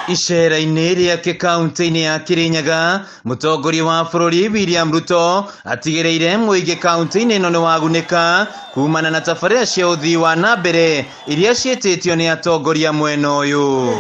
Icera-inĩ rĩake kaunti-inĩ ya Kirinyaga, mũtongoria wa bũrũri William Ruto atigĩrĩire mũingĩ kaunti-inĩ ĩno nĩ wagunĩka kumana na tabarĩra cia ũthii wa na mbere iria ciĩtĩtio nĩ atongoria mwena ũyũ.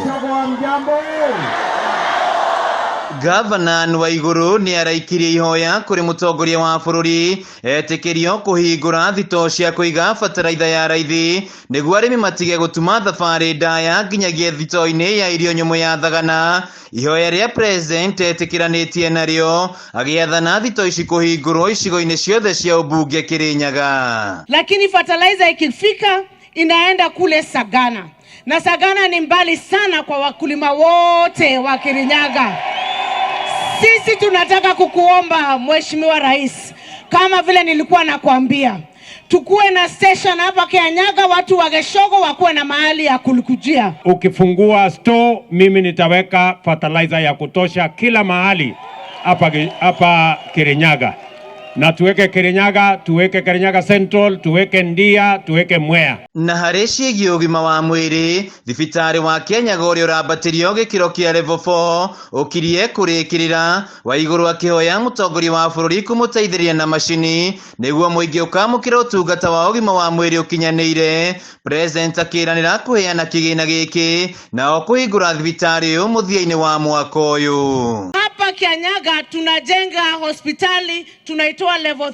Gavana Waiguru nĩ araikirie ihoya kũrĩ mũtongoria wa bũrũri etĩkĩrio kũhingũra thitoo cia kũiga bataraitha ya raithi nĩguo arĩmi matige gũtuma thabarĩ ndaya nginyagia thitoo-inĩ ya irio nyũmũ ya Thagana. Ihoya rĩa President etĩkĩranĩtie narĩo agĩathana thitoo ici kũhingũrwo icigo-inĩ ciothe cia ũmbunge Kirinyaga. Lakini fertilizer ikifika inaenda kule Sagana, na Sagana ni mbali sana kwa wakulima wote wa Kirinyaga. Sisi tunataka kukuomba Mheshimiwa Rais, kama vile nilikuwa nakwambia, tukuwe na station hapa Kianyaga, watu wa Geshogo wakuwe na mahali ya kulikujia. Ukifungua store, mimi nitaweka fertilizer ya kutosha kila mahali hapa hapa Kirinyaga, na tuweke Kirinyaga, tuweke Kirinyaga Central, tuweke Ndia, tuweke Mwea. Na harĩ ciĩgiĩ ũgima wa mwĩrĩ, thibitarĩ wa Kianyaga ũrĩa ũrambatĩrio gĩkĩro kĩa level 4 ũkirie kũrĩkĩrĩra. Waiguru akĩhoya mũtongoria wa bũrũri kũmũteithĩrĩria na macini nĩguo mũingĩ ũkamũkĩra ũtungata wa ũgima wa mwĩrĩ ũkinyanĩire. President akĩranĩra kũheana kĩgĩna gĩkĩ nao kũhingũra thibitarĩ ũyũ mũthia-inĩ wa mwaka ũyũ. Hapa Kianyaga tunajenga hospitali tunaitoa level 3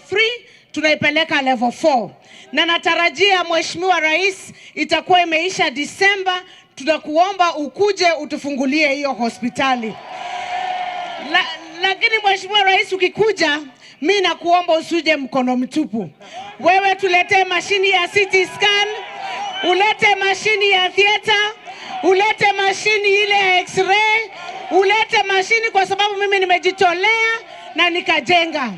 tunaipeleka level 4, na natarajia Mheshimiwa Rais itakuwa imeisha Disemba. Tunakuomba ukuje utufungulie hiyo hospitali. Lakini Mheshimiwa Rais ukikuja, mi nakuomba usije mkono mtupu. Wewe tuletee mashini ya CT scan, ulete mashini ya theater, ulete mashini ile ya x-ray, ulete mashini kwa sababu mimi nimejitolea na nikajenga.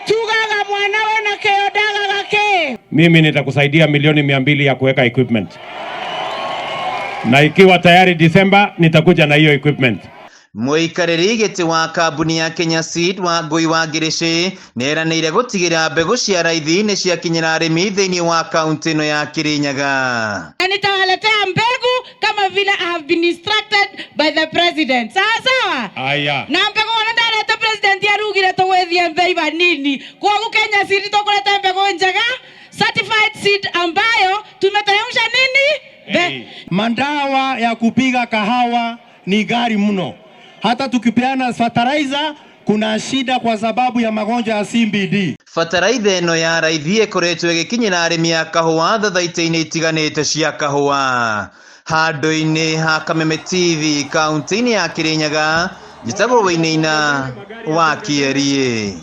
Tugaga mwanawe na keodaga gake. Mimi nitakusaidia milioni 200 ya kuweka equipment, na ikiwa tayari Disemba nitakuja na hiyo equipment. Mũikarĩri gĩtĩ wa kambuni ya Kenya Seed Wangui wa Ngirici nĩeranĩire gũtigĩrĩra mbegũ cia raithi nĩ ciakinyĩra arĩmi thĩinĩ wa kaunti ĩno ya Kirinyaga. Na nitawaletea mbegu kama vile I have been instructed by the president. Sawa sawa? Aya. Na mbegu ona ndarete president arugire tugwithie mbei banini. Kwoguo Kenya Seed tukuleta mbegu njega, certified seed ambayo tumeteremsha nini? Hey. Mandawa ya kupiga kahawa ni ghali mno. Hata tukipeana fertilizer kuna shida kwa sababu ya magonjwa ya CBD. Bataraitha ĩno ya raithi ĩkoretwo ĩgĩkinyĩra arĩmi a kahũa thathaitĩ-inĩ itiganĩte cia kahũa. Handũ-inĩ ha Kameme TV kaunti-inĩ ya Kirinyaga, njĩtagwo Wainaina wa Kĩeriĩ.